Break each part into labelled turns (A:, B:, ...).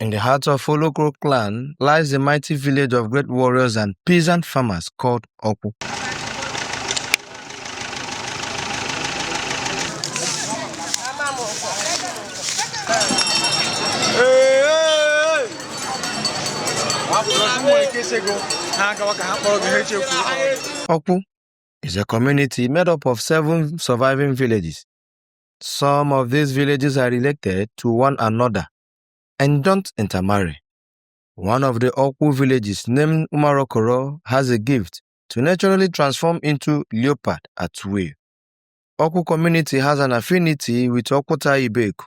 A: In the heart of Olokoro Clan lies the mighty village of great warriors and peasant farmers called Okwu. Okwu is a community made up of 7 surviving villages. Some of these villages are related to one another and don't intermarry. One of the Okwu villages, named Umuarokoro, has a gift to naturally transform into leopard at will. Okwu community has an affinity with Okwuta Ibeku.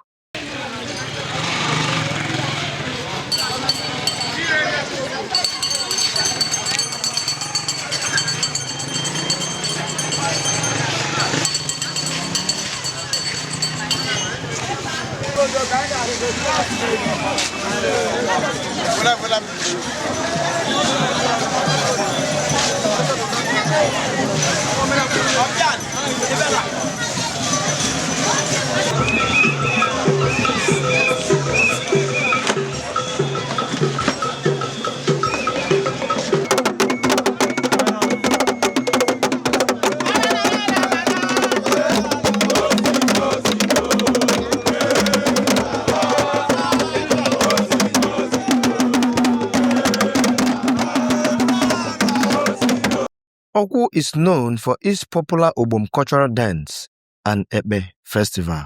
A: Okwu is known for its popular Ogbom cultural dance and Ekpe Festival.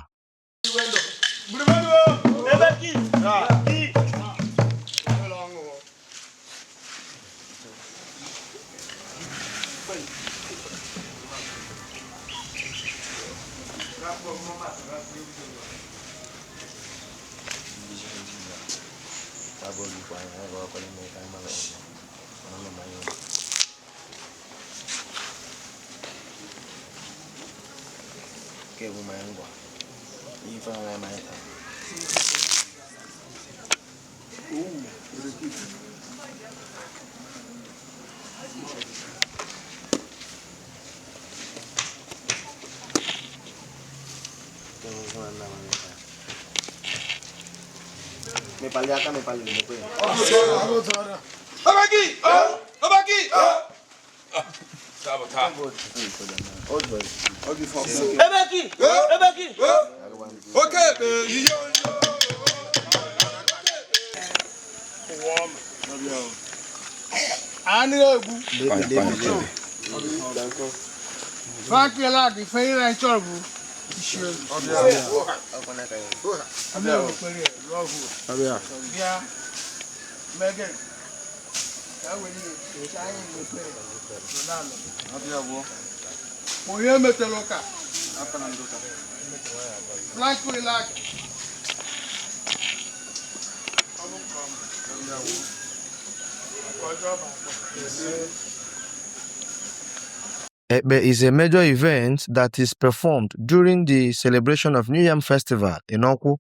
A: Ekpe is a major event that is performed during the celebration of Yam Festival in Okwu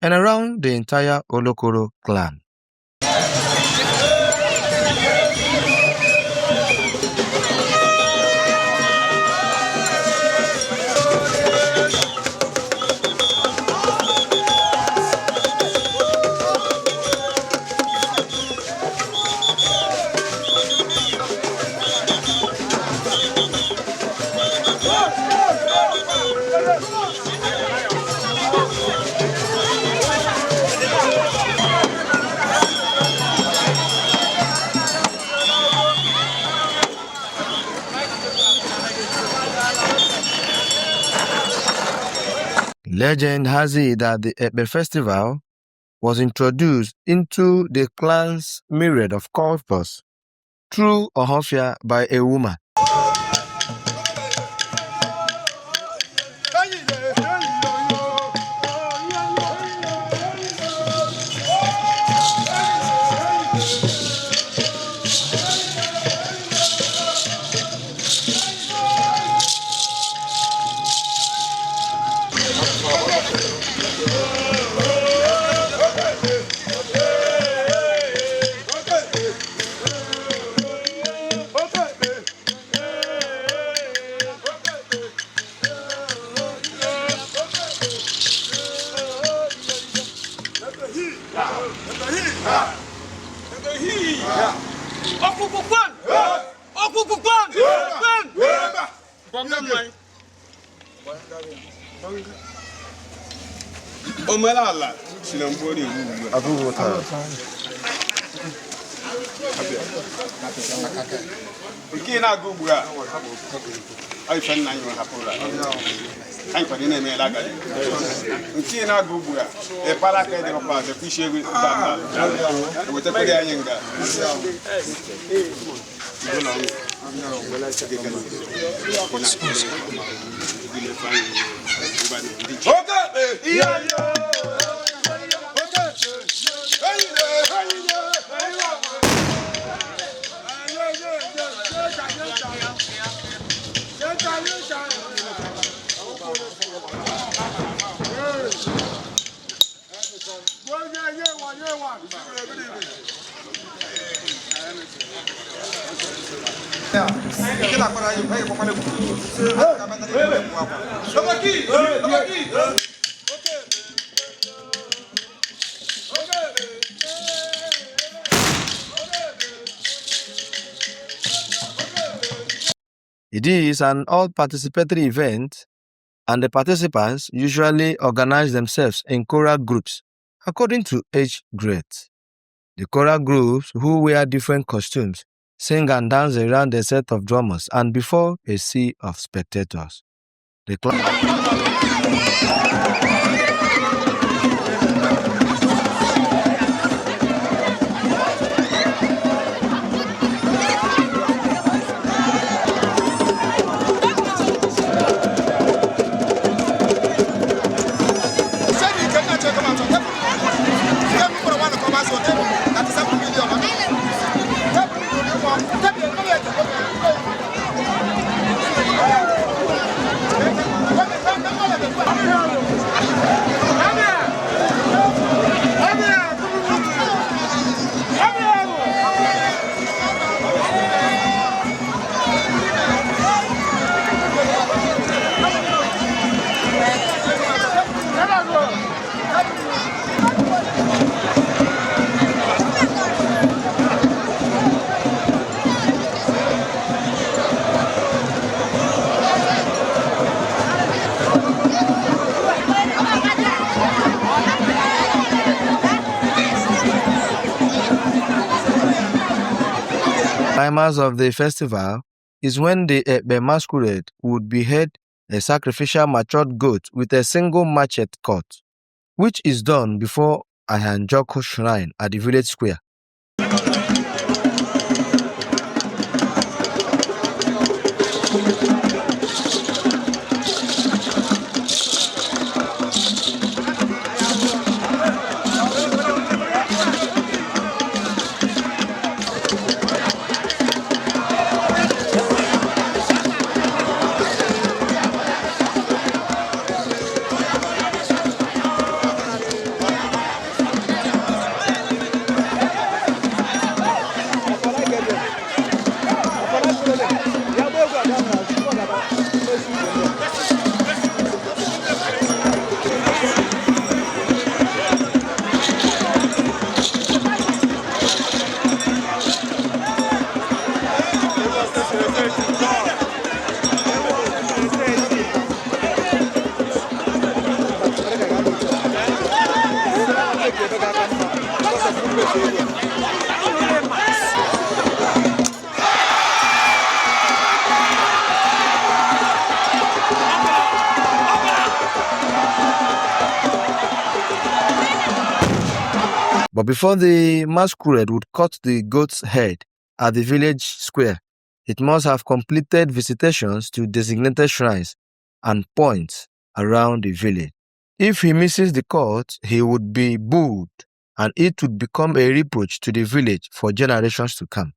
A: and around the entire Olokoro Clan. Legend has it that the Ekpe Festival was introduced into the clan's myriad of cultures through Ohafia by a woman. It is an all-participatory event, and the participants usually organize themselves in choral groups according to age grades. The choral groups, who wear different costumes, sing and dance around a set of drummers and before a sea of spectators. The climax of the festival is when the Ekpe masquerade would behead a sacrificial matured goat with a single machete cut, which is done before a Hanjoko shrine at the village square. But before the masquerade would cut the goat's head at the village square, it must have completed visitations to designated shrines and points around the village. If he misses the cut, he would be booed, and it would become a reproach to the village for generations to come.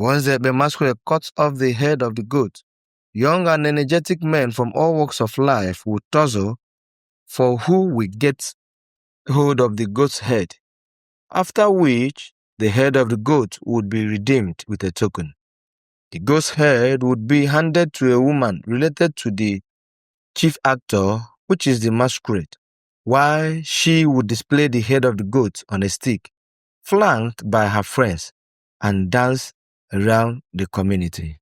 A: Once the Ekpe masquerade cuts off the head of the goat, young and energetic men from all walks of life would tussle for who will get hold of the goat's head, after which the head of the goat would be redeemed with a token. The goat's head would be handed to a woman related to the chief actor, which is the masquerade, while she would display the head of the goat on a stick, flanked by her friends, and dance around the community.